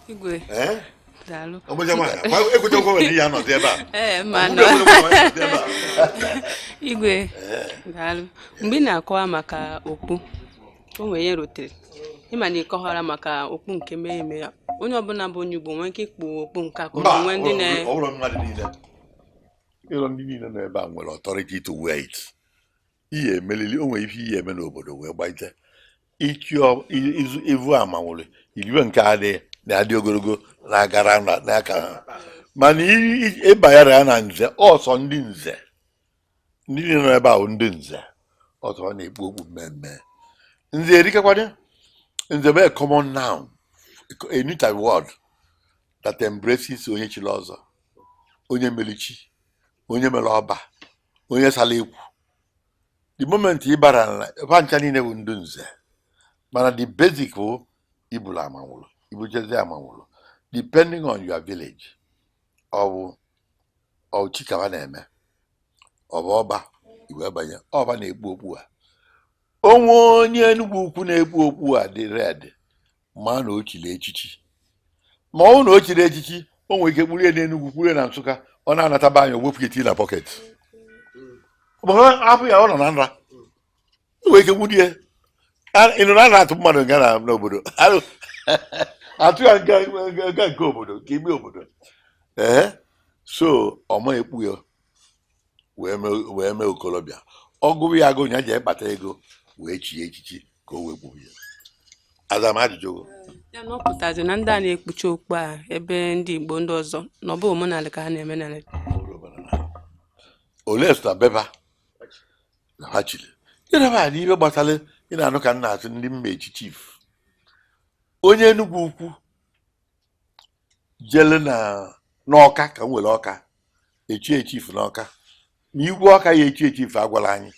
Igwe. Ee? Daalụ. Ọgbụja nwaanyị, ekwuchakwa nwere ihe anọdụ ebe a. Ee, ma Ọgbụgba nọ. ekwuchakwa nwere ihe anọdụ ebe a. Igwe, daalụ. Mgbe ị na-akọwa maka okpu, o nwere ihe rutere. Ịma na ị kọwara maka okpu nke mee eme ya. Onye ọbụla bụ onye Igbo nwere ike ikpu okpu nke a ka ọ Mba, bụ nwee ndị na ọ bụrụ mmadụ niile. Ịlọ ndị niile nọ ebe a nwere authority to wear it. Ihe emelili, o nwere ife ihe eme n'obodo wee gbaite. Ichi ivu amanwụrụ, iriwe nke adị na-adị ogologo na-agara n'aka ha. Mana ịbanyere ya na nze, ọsọ ndị nze. Ndị niile nọ ebe ahụ ndị nze. Ọsọ ọ na-ekpu okpu mmemme. Nze erikakwana. Nze bụ a common noun, a neutral word that embraces onye chiri ọzọ, onye mere chi, onye mere ọba, onye sara ekwu. The moment ị bara na fa ncha niile bụ ndị nze, mana the basic bụ ibulu amanwụrụ, ibuchezi amanwụrụ, depending on your village, ọ bụ ọ chi ka ha na-eme, ọ bụ ọba iwe banye, ọba na-ekpu okpu a. Onwe onye Enugwu Ukwu na-ekpu okpu a dị red, ma na o chiri echichi. Ma ọ bụrụ na o chiri echichi, o nwere ike kpurie n'Enugwu, kpurie na Nsụka, ọ na-anata be anyị, o wepụ eti na pocket. Hapụ ya, ọ nọ na nra, o nwere ike nwudie. Ị nụrụ a na-atụ mmadụ nga n'obodo, atụ ya nga nga nke obodo, nke ime obodo. Ee, so ọma ekpu ya wee mee okorobịa, ọgụrụ ya agụ ya ji kpata ego wee chie echichi ka o wee kpuo ya. Aza m ajụjụ gị. Ya na ọ pụtazi na ndị a na-ekpuchi okpu a ebe ndị Igbo ndị ọzọ na ọ bụ omenala ka ha na-eme na Ole sị na beba na ha chiri ịraba na ibe gbasara ị na-anụ ka m na-asị ndị mmechi chief onye Enugwu Ukwu jele na n'Ọka ka m were Ọka echie chief n'Ọka, ma igwe Ọka ya echie chief agwala anyị,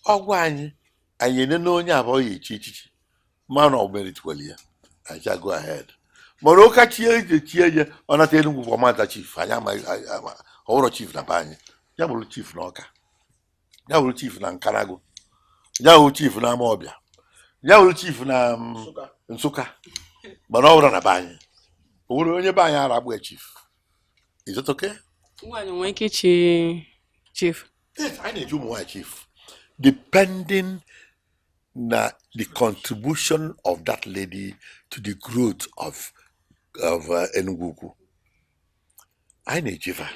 ọgwa anyị, anyị enene onye abụọ ya echi echichi, ma na ọ meritwere ya, anyị go ahead. Mana ụka chie eji chie ya, ọ nata Enugwu kwa mata chief, anyị amaghị ọwụrọ chief na be anyị. Ya bụrụ chief n'Ọka, ya bụrụ chief na Nkanago, ya bụrụ chief na Amaọbịa, ya bụrụ chief na Nsụka, mana ọ bụrụ na be anyị, o nwere onye be anyị ara agbụ ya chief. Is it okay? Nwaanyị nwere ike ichi chief? Yes, anyị na-eji ụmụ nwaanyị chief depending na the contribution of that lady to the growth of Enugu Ukwu. Anyị na-ejifa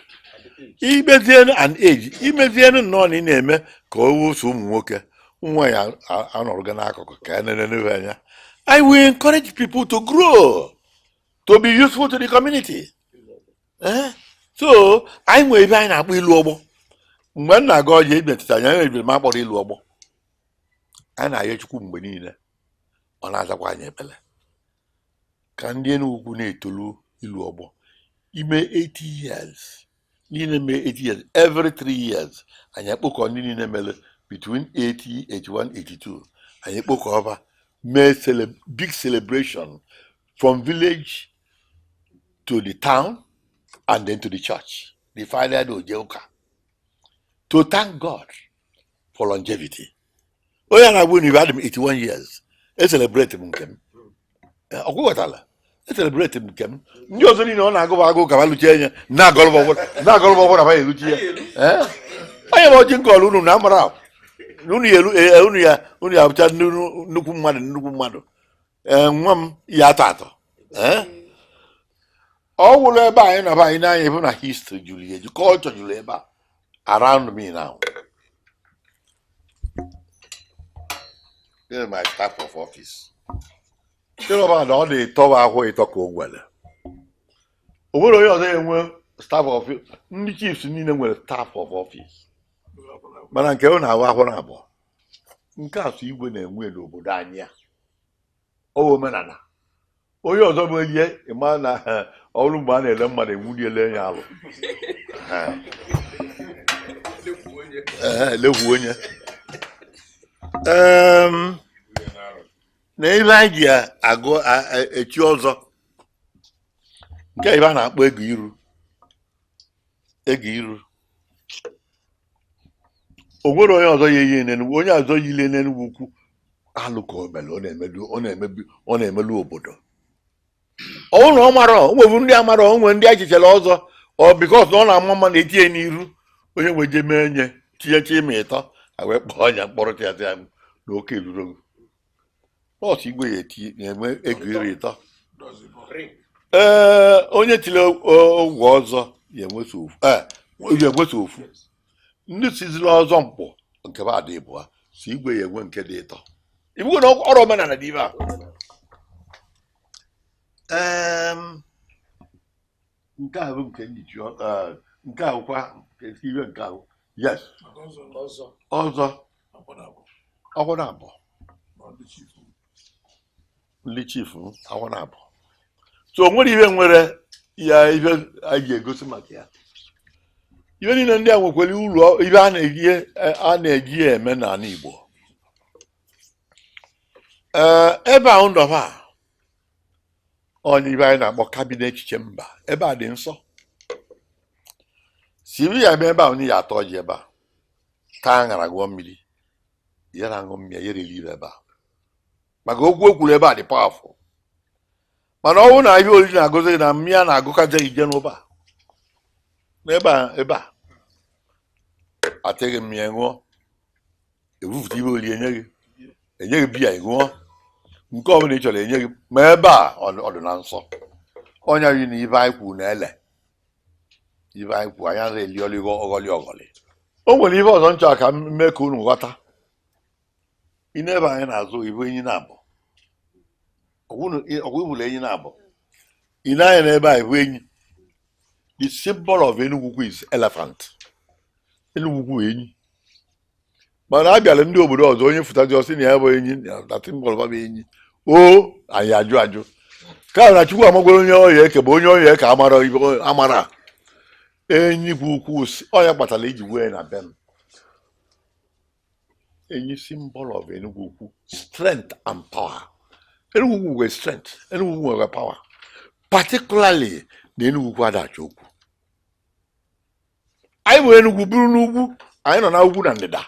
imezienu an age, imezienu nnọọ na ị na-eme ka o wuso ụmụ nwoke, ụmụ nwaanyị anọrọgo n'akụkụ ka a nenene anya. I will encourage people to grow, to be useful to the community. Eh? So anyị nwere ebe anyị na-akpọ ilu ọgbọ. Mgbe m na-aga ọjị emetụta anya ebiri m akpọrọ ilu ọgbọ. Anyị na-ayọ Chukwu mgbe niile, ọ na-azakwa anyị ekpere ka ndị Enugwu Ukwu na-etolu ilu ọgbọ ime 80 years niile mee 80 years. Every 3 years anyị ekpokọ ndị niile mere between 80, 81, 82, anyị ekpokọ ọba mee big celebration from village to the town and then to the church, the final oje ụka, to thank God for longevity. Onye na-agba unu ibe, adị m 81 years, e celebrate m nke m. Ọ kwụghọtala, e celebrate m nke m. Ndị ọzọ niile ọ na-agụ bụ agụ ka ba luchie anya na-agọlụba ọbụla ba eluchi ya. Onye ma ọjị nke ọlụ unu na amara unu ya elu, unu ya unu ya abụcha nnukwu mmadụ, nnukwu mmadụ. Ee, nwa m ya atọ atọ. Ee, ọ wụrụ ebe anyị nọba anyị n'anya ịbụ na history juru ya eju, culture juru ebe a around me now. This is my staff of office. Ịrọba na ọ na-etọwa ahụ ịtọ ka o nwere. O nwere onye ọzọ enwe staff of office. Ndị chiefs niile nwere staff of office. Mana nke ọ na-ahụ ahụ na abụọ. Nke a so igwe na-enwe n'obodo anyị a. Ọ bụ omenala. Onye ọzọ bụ ihe ịma na ọrụ mgbe a na-ele mmadụ enwuliele ya alụ. Ee, lekwu onye. Na ebe anyị ji agụ echi ọzọ, nke ebe a na-akpọ ego iru, ego iru, o nwere onye ọzọ ya eyi n'Enugwu, onye ọzọ yile n'Enugwu Ukwu alụ ka o mere, ọ na-emelu, ọ na-emebi, ọ na-emelu obodo. Ọ bụrụ na ọ mara, o nwebu ndị amara, o nwere ndị echichara ọzọ, ọ because na ọ na-ama mma na-etinye n'iru onye nwe je mee nye tinyecha ime ịtọ, a wee kpọọ ọnya mkpọrọ tịatị ya na oke eruro. Nọọsụ igwe ya eti na-enwe ego 30. Ee, onye tiri ụgwọ ọzọ ya enweso ofu. Ee, ya enweso ofu. Ndị siziri ọzọ mkpọ nke ba dị ịbụa si igwe ya enwe nke dị ịtọ. Ibugo na ọrụ omenala dị ibe a. Nke a bụ nke nyichi nke a bụkwa nke ibe nke ahụ, yes. Ọzọ ọkwụ na abụọ, ndị chief akwụ na abụọ. So o nwere ihe nwere ya, ihe anyị ji egosi maka ya. Ihe niile ndị a nwekwara uru, ihe a na-eji ya eme n'ala Igbo. Ee, ebe a ndọba a, onye ibe anyị na-akpọ cabinet chamber, ebe a dị nsọ. Siri ya ebe a, onye ya atọ ji ebe a taa aṅara, ṅụọ mmiri ya na aṅụ mmiri ya ereli ibe ebe a, maka okwu o kwuru ebe a dị powerful. Mana ọ bụrụ na ihe oriri na-agụzi gị na mmiri a na-agụkazi ije n'ụba n'ebe a, ebe a atịghị mmiri ṅụọ, ebupụta ibe oriri enye gị, enye gị biya ị ṅụọ, nke ọbụla ị chọrọ enye gị. Ma ebe a ọ dị na nsọ. Ọnya yi na ibe anyị kwuru na ele ibe anyị kwuru, anyị anaghị eli ọlị ọghọlị ọghọlị. O nwere ife ọzọ nchọ ka m mee ka unu ghọta. Ị na-ebe anyị na-azụ ibu enyi na-abụ ọgwụ ibụla enyi na-abụ. Ị na-anya n'ebe a, ibu enyi. The symbol of Enugu Ukwu is elephant. Enugu Ukwu bụ enyi, mana a bịara ndị obodo ọzọ, onye fụtazi ọsị na ya bụ enyi, na symbol bụ enyi. O anyị ajụ ajụ ka na Chukwu amagwara onye ọya eke bụ onye ọya eke amara ibe amara enyi bụ ukwu. Ọya kpatara iji wee na be m enyi, symbol of Enugu Ukwu, strength and power. Enugu Ukwu nwere strength, Enugu Ukwu nwere power, particularly na Enugu Ukwu adachi okwu. Anyị bụ Enugu bụrụ n'ugwu, anyị nọ na ugwu na ndịda.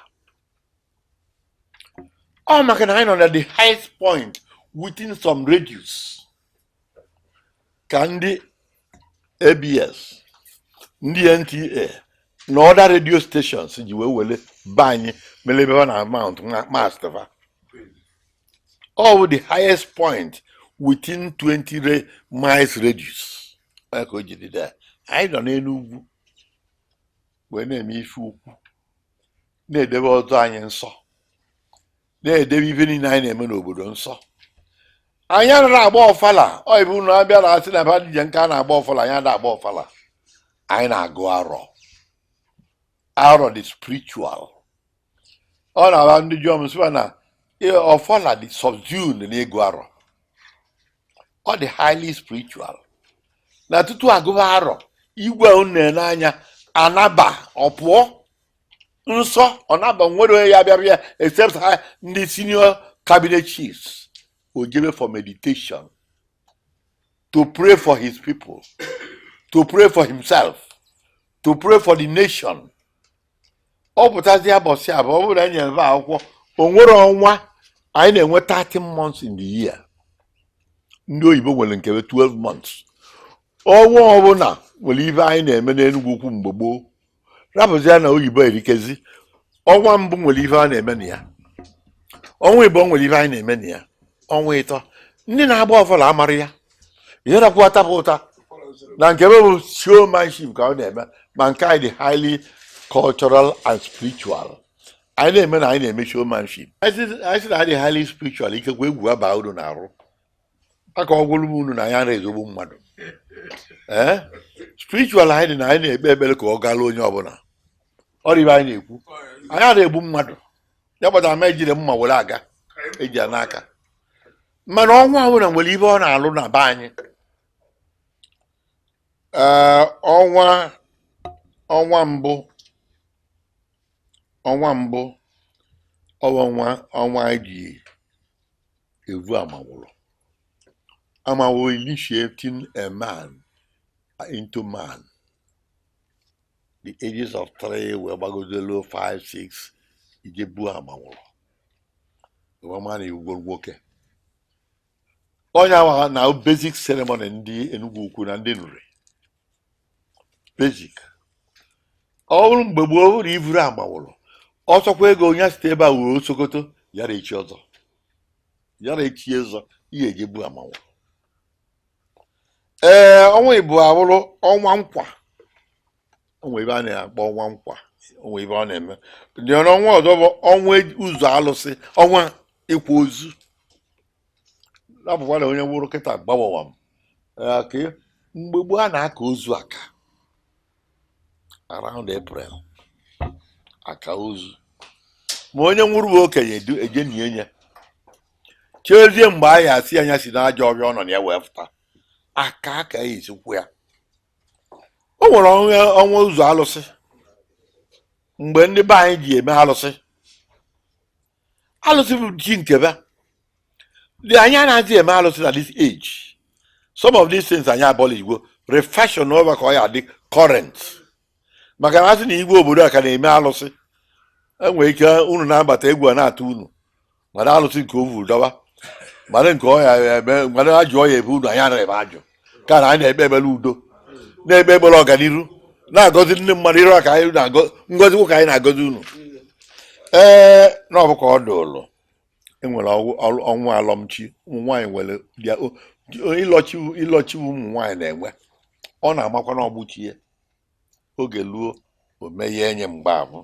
Ọ maka na anyị nọ na the highest point within some radius ka ndị ABS, ndị NTA na other radio stations ji wee were be anyị mere ebe ha na mount mast fa. Ọ bụ the highest point within 20 miles radius. Ọ ka o ji dị there. Anyị nọ n'elu ugwu wee na-eme ife ukwu, na-edebe ọzọ anyị nsọ, na-edebe ife niile anyị na-eme n'obodo nsọ. Anyị anaghị agba ọfala. Ọ ibu na abịa na asị na ebe dije nke a na-agba ọfala, anyị anaghị agba ọfala. Anyị na-agụ arọ. Arọ dị spiritual. Ọ na-aba ndị jụọ m sịba na ọfala dị subdued na ịgụ arọ. Ọ dị highly spiritual na tutu agụba arọ, igwe ahụ na-ene anya anaba, ọ pụọ nsọ, ọ naba nwere onye ya bịara ya except ha ndị senior cabinet chiefs. O jebe for meditation, to pray for his people, to pray for himself, to pray for the nation. Ọ pụtazi abọsị abụọ, ọ bụrụ na anyị nyere akwụkwọ, o nwere ọnwa anyị na-enwe 13 months in the year. Ndị oyibo nwere nke 12 months. Ọnwa ọbụla nwere ife anyị na-eme n'Enugwu Ukwu mgbe gboo. Rapụzia na oyibo erikezi. Ọnwa mbụ nwere ife a na-eme na ya, ọnwa ịbụọ nwere ife anyị na-eme na ya, ọnwa ịtọ. Ndị na-agba ọfala amara ya, ihe nakwa atapụ ụta na nke bụ showmanship ka ọ na-eme. Ma nke anyị dị highly cultural and spiritual. Anyị na-eme na anyị na-eme showmanship. Anyị sị na anyị dị highly spiritual. Ikekwe egwu aba unu na-arụ aka ọgwụrụ m unu na anyị anaghị ezogbu mmadụ. Ee, spiritual anyị dị na anyị na-ekpe ekpere ka ọ gala onye ọbụla. Ọrụ ibe anyị na-ekwu, anyị anaghị egbu mmadụ. Ya kpatara ma ejiri mma were aga eji ya n'aka. Mana ọnwa ọbụla nwere ibe ọ na-alụ na be anyị. Ee, ọnwa mbụ, ọnwa mbụ, ọnwa anyị ji evu amawụlụ amawụlụ, initiating a man into man, the ages of 3 wee gbagozelu 5, 6, ije buo amawụlụ wee ma na iwugoro nwoke. Onye awa na basic ceremony ndị Enugu Ukwu na ndị Nri basic. Ọ bụrụ mgbe gboo, ọ bụrụ ivuru agbawụrụ ọsọkwa ego onye site ebe a wuru Sokoto yara echi ọzọ, yara echi ọzọ, ihe eje bu amanwụrụ. Ee, ọnwa ịbụ abụrụ ọnwa nkwa. Onwe ebe a na-akpọ ọnwa nkwa, onwe ebe ọ na-eme dị. Ọnwa ọzọ bụ ọnwa ụzọ alụsị, ọnwa ịkwa ozu. Abụkwa na onye nwụrụ kịta gbawawa m. Ee, ka mgbe gboo a na-aka ozu aka around April, aka ozu ma onye nwụrụ bụ okenye eje nie ya, chezie mgbe anyị asị anya si n'ajọ ọbịa ọ nọ na ya wee fụta aka aka ya esikwu ya. O nwere ọnwa ụzọ alụsị mgbe ndị be anyị ji eme alụsị. Alụsị bụ chi nke be dị. Anyị anaghịzi eme alụsị na this age. Some of these things anyị abolish go refashion over ka ọ ya dị current, maka na asị na igwe obodo a ka na-eme alụsị, enwere ike unu na-abata, egwu a na-atụ unu, mana alụsị nke ovu dọba, mana nke ọ ya eme, mana ajụ ọ ya ebe unu. Anyị anaghị eme ajụ ka na anyị na-ekpe ekpere udo, na-ekpe ekpere ọganiru, na-agọzi ndị mmadụ iru ka anyị na-agọ ngọzi ka anyị na-agọzi unu. Ee, na ọ bụ ka ọ dị ụlọ. Enwere ọnwụ alọmchi. Ụmụ nwaanyị nwere ịlọchi. Ịlọchi ụmụ nwaanyị na-enwe, ọ na-amakwa na ọgbụchi ya oge luo o meghe enye mgbe abụ.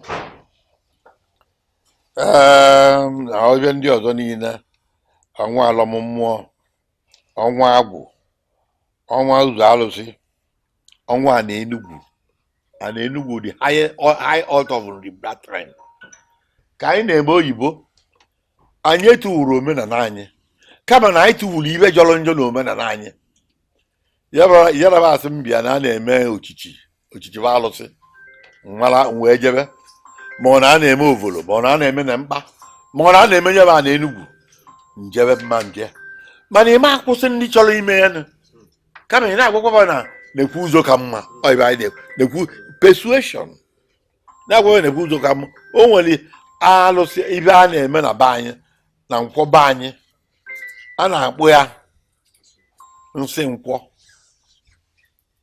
Ee, na ọbịa ndị ọzọ niile, ọnwa alọm mmụọ, ọnwa agwụ, ọnwa ụzọ alụsị, ọnwa ana Enugwu. Ana Enugwu, the high altar of the that time ka anyị na-eme oyibo. Anyị etuwuru omenala anyị, kama na anyị tụwuru ibe jọrọ njọ na omenala anyị. Ya asị m bịa na a na-eme ochichi, ochichi bụ alụsị nwara wee jebe, ma ọ na a na-eme ovolo, ma ọ na a na-eme na mkpa, ma ọ na a na-eme nyebe a na Enugwu njebe mma nje. Mana ime akwụsị ndị chọrọ ime ya nụ, kama ị na-agwakwaba na na-ekwu ụzọ ka mma. Ọ ibe anyị na-ekwu persuasion, na-agwa na-ekwu ụzọ ka mma. O nwere alụsị ibe a na-eme na be anyị, na nkwọ be anyị, a na-akpụ ya nsị nkwọ.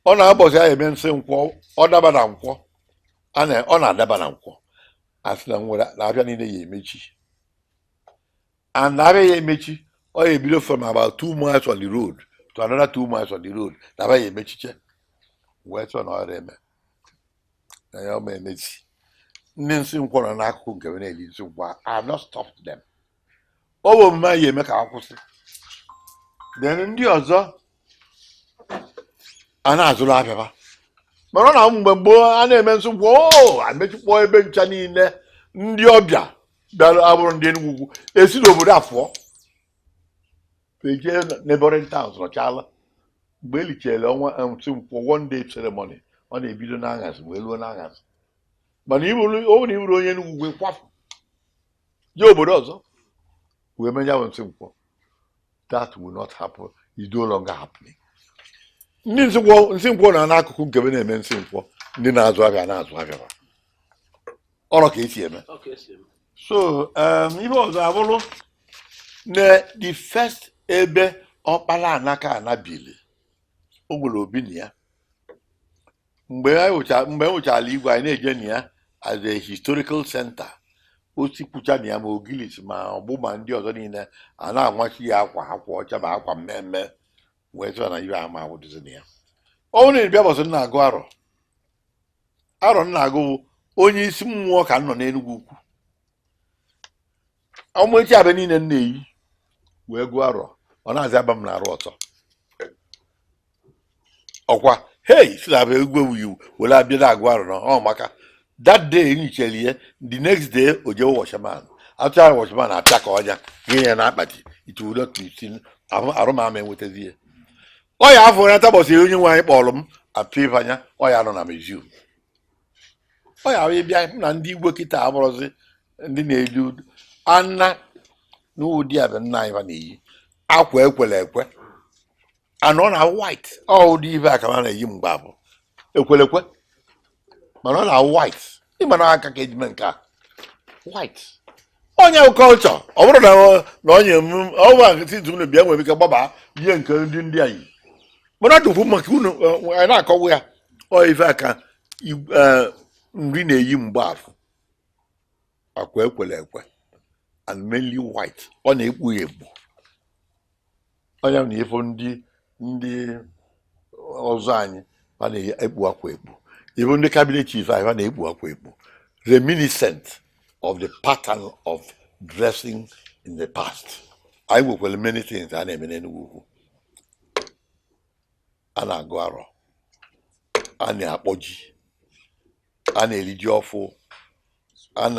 Ọ na-abọchị a eme nsị nkwọ, ọ daba na nkwọ, ọ na-adaba na nkwọ. Asị na nwere na abịa niile ya emechi, and abịa ya emechi, ọ ya ebido from about 2 miles on the road to another 2 miles on the road, na abịa ya emechiche. Wee chọọ na ọ eme na ya ọ ma emechi. Ndị nsị nkwọ nọ n'akụkụ nke m na-eli nsị nkwọ. I have not stopped them. Ọ bụ omume anyị eme ka ha kwụsị. Then ndị ọzọ a na-azụrụ abịaba, mana ọ na mgbe gboo a na-eme nsị nkwọ, o emechikpọ ebe ncha niile. Ndị ọbịa bịara abụrụ ndị Enugwu Ukwu esi n'obodo a fụọ eje neighboring towns nọchala. Mgbe elichere ọnwa nsị nkwọ, one day ceremony, ọ na-ebido n'aṅasị wee ruo n'aṅasị. Mana ọ bụrụ na iburu onye Enugwu Ukwu kwafu jee obodo ọzọ wee menye bụ nsị nkwọ, that will not happen, is no longer happening. Ndị nsị nkwọ, nsị nkwọ nọ n'akụkụ nke ebe na-eme nsị nkwọ, ndị na-azụ ahịa na-azụ ahịa ha. Ọrọ ka esi eme. So ihe ọzọ abụrụ na the first ebe ọkpara anaka anabili, o nwere obi na ya. Mgbe e nwechara igwe, anyị na-eje na ya as a historical center. Osi kwucha na ya, ma ogilis, ma ọgbụ, ma ndị ọzọ niile a na-anwachi ya akwa, akwa ọcha ma akwa mmemme, wee sị na ibe ama awụdịzi na ya. Ọ bụrụ na ị bịa bọsị m na-agụ arọ, arọ m na-agụ bụ onye isi mmụọ ka m nọ n'Enugwu Ukwu. Ọmụechi abịa niile m na-eyi wee gụọ arọ, ọ na-azị aba m na-arụ ọtọ ọkwa. Hei, si na abịa egwu ewu iwu were abịa na-agụ arọ na ọ maka that day nyichere ihe. The next day o jewe watchman, atụchara watchman apịa ka ọnya gị ya na akpati. It will not be seen. Arụ m ama enwetazi ya. Ọ ya afọ ya tabọsị onye nwe anyị kpọrọ m apịa ịbanya. Ọ ya nọ na museum. Ọ ya ahụ ịbịa m na ndị igwe kịta abụrụzi ndị na-elu ana n'ụdị abịa nna anyị ha na-eyi akwa ekwere ekwe ana ọ na white. Ọ ụdị ibe a ka ha na-eyi mgbe abụ ekwelekwe, mana ọ na white. Ịma na aka ka eji mee nke a white. Onye bụ culture, ọ bụrụ na onye ọwa nkịtị unu bịa nwere ike gbaba ihe nke ndị anyị, mana ọ dịkwu maka unu. Anyị na-akọwa ya, ọ ife aka nri na-eyi mgbaafụ akwa ekwere ekwe and mainly white, ọ na-ekpu ya ekpu. Onye na ifo ndị ọzọ anyị, ha na-ekpu akwa ekpu. Ibu ndị cabinet chief anyị, ha na-ekpu akwa ekpu, reminiscent of the pattern of dressing in the past. Anyị nwekwara many things a na-eme n'Enugu Ukwu. A na-agụ arọ, a na-akpọ ji, a na-eri ji ọfụ, a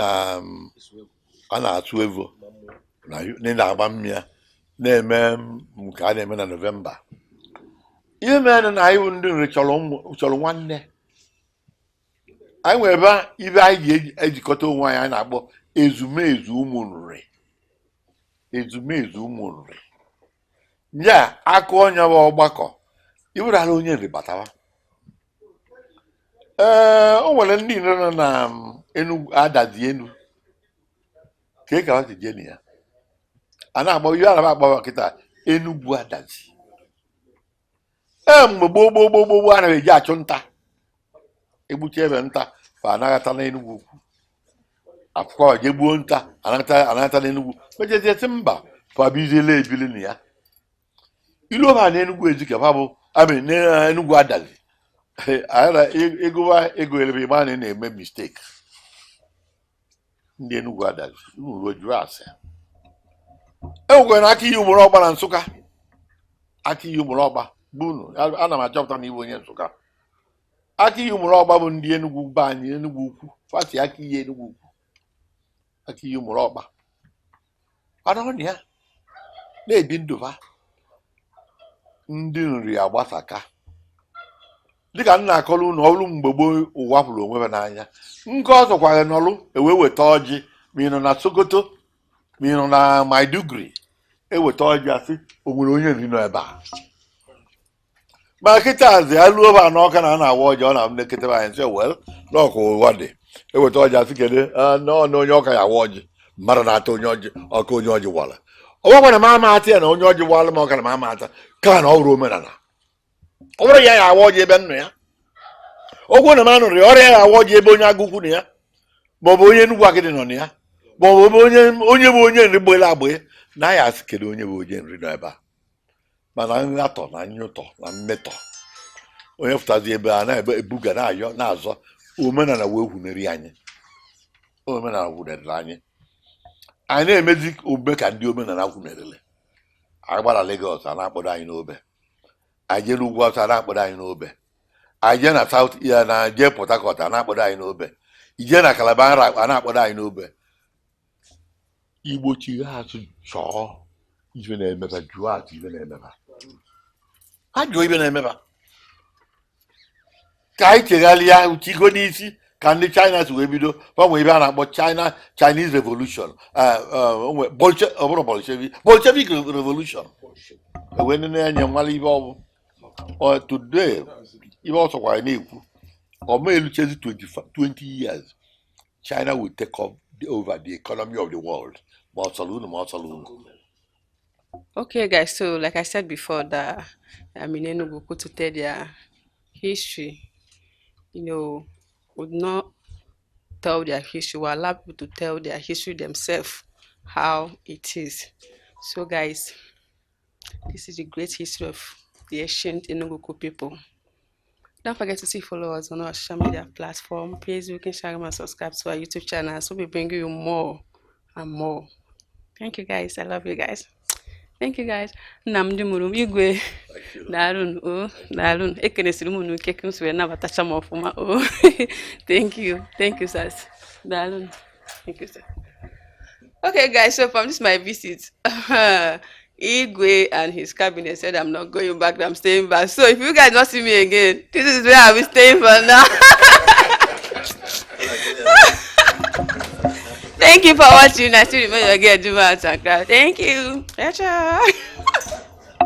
na-atụ evo na ndị na-agba mmịa na-eme nke a na-eme na November. Ihe mere na anyị bụ ndị Nri chọrọ nwanne anyị nwere ebe ibe anyị ga-ejikọta onwe anyị, a na-akpọ ezumezu ụmụ Nri, ezumezu ụmụ Nri. Ya akụ ọnya bụ ọgbakọ iwerala onye Nri batawa. Ee, o nwere ndị Nri nọ na Enugu adazi enu ka ka ha si jee na ya, a na-akpọ ihe a na-akpọ kịta Enugu adazi. Ee, mgbe gboo gboo gboo gboo, a na-eji achụ nta, egbucha ebe nta fa anaghata n'Enugu Ukwu, akwụkwọ je gbuo nta, anata n'Enugu mejezie sị mba, fa biziela ebili na ya ilu ọba na Enugu Ezike fa bụ ami na Enugu adazi. Ịgụwa ego elebe ịma na ị na-eme mistake. Ndị Enugu adazi unu ruo jụọ ase. E nwekwara na aka iyi ụmụrụ ọgba na Nsụka, aka iyi ụmụrụ ọgba bụ unu. Ana m achọpụta na ibu onye Nsụka. Aka iyi ụmụrụ ọgba bụ ndị Enugu be anyị, Enugu Ukwu fasi, aka iyi Enugu Ukwu, aka iyi ụmụrụ ọgba mana ọ na ya na-ebi ndụ fa. Ndị Nri agbasaka dịka m na-akọrọ unu ọrụ mgbe gboo, ụwa pụrụ onwe ha n'anya. Nke ọ zọkwara n'ọlụ ewee weta ọjị, ma ị nọ na Sokoto, ma ị nọ na Maiduguri, eweta ọjị, asị o nwere onye Nri nọ ebe a. Ma kịta azị alụọ ba n'ọka na a na-awa ọjị, ọ na-eketebe anyị nsị wel n'ọka ụwa dị. Eweta ọjị, asị kedu na onye ọka ya awa ọjị, mmadụ na-ata onye ọjị ọka, onye ọjị wara ọ gwakwa na m ama ata ya, na onye ọjị wara m ọka na m ama ata ka na ọ bụrụ omenala. Ọ bụrụ ya ya awa ọjị ebe nnụ ya, ogwu na m anụrụ ya ọrịa ya awa ọjị ebe onye agụkwu na ya, maọbụ onye Enugwu Agịdị nọ na ya, maọbụ ebe onye bụ onye Nri gbere agbe na ya, asị kedu onye bụ onye Nri nọ ebe a. Mana nratọ na nyụtọ na mmetọ onye pụtazi ebe a na-ebuga na-ayọ na-azọ omenala wee hụneri anyị. Omenala hụneriri anyị, anyị na-emezi omume ka ndị omenala hụneriri anyị. Gbara Lagos, a na-akpọdo anyị n'obe. Anyị jee n'ugwu Awụsa, a na-akpọdo anyị n'obe. Anyị jee na South ya na jee Port Harcourt, a na-akpọdo anyị n'obe. Ije na Calabar, a na-akpọdo anyị n'obe. Igbo chigha azụ, chọọ ife na-emeba, jụọ atụ ife na-emeba, ha jụọ ife na-emeba ka anyị chegharịa chigo n'isi ka ndị China si wee bido gbanwee ebe a na-akpọ China, Chinese Revolution, ọ bụrụ Bolshevik Revolution, ewee nene anya nwale ibe ọ bụ. Today ibe ọ sọkwara na-ekwu ọma eluchezi 20 years, China will take over the economy of the world, ma ọ sọrọ unu ma ọ sọrọ unu. Okay, guys, so like I said before, that I'm in Enugu to tell their history. Would not tell their history, we allow people to tell their history themselves, how it is. So, guys, this is the great history of the ancient Enugu people. Don't forget to see follow us on our social media platform, Facebook, Instagram, and subscribe to our YouTube channel. So we bring you more and more. Thank you, guys. I love you guys. Thank you, guys. Nna m ndị mụrụ m, igwe, daalụnụ o, daalụnụ. Ekenesiri m unu ike ka m si wee nabatacha m ọfụma o. Thank you, thank you, sirs. Daalụnụ. Thank you, sir. Okay, guys, so from this my visit, Igwe and his cabinet said I'm not going back, I'm staying back. So if you guys not see me again, this is where I'll be staying for now. Thank you for watching. I still remember your girl, Juma and Craft. Thank you. Ciao, ciao.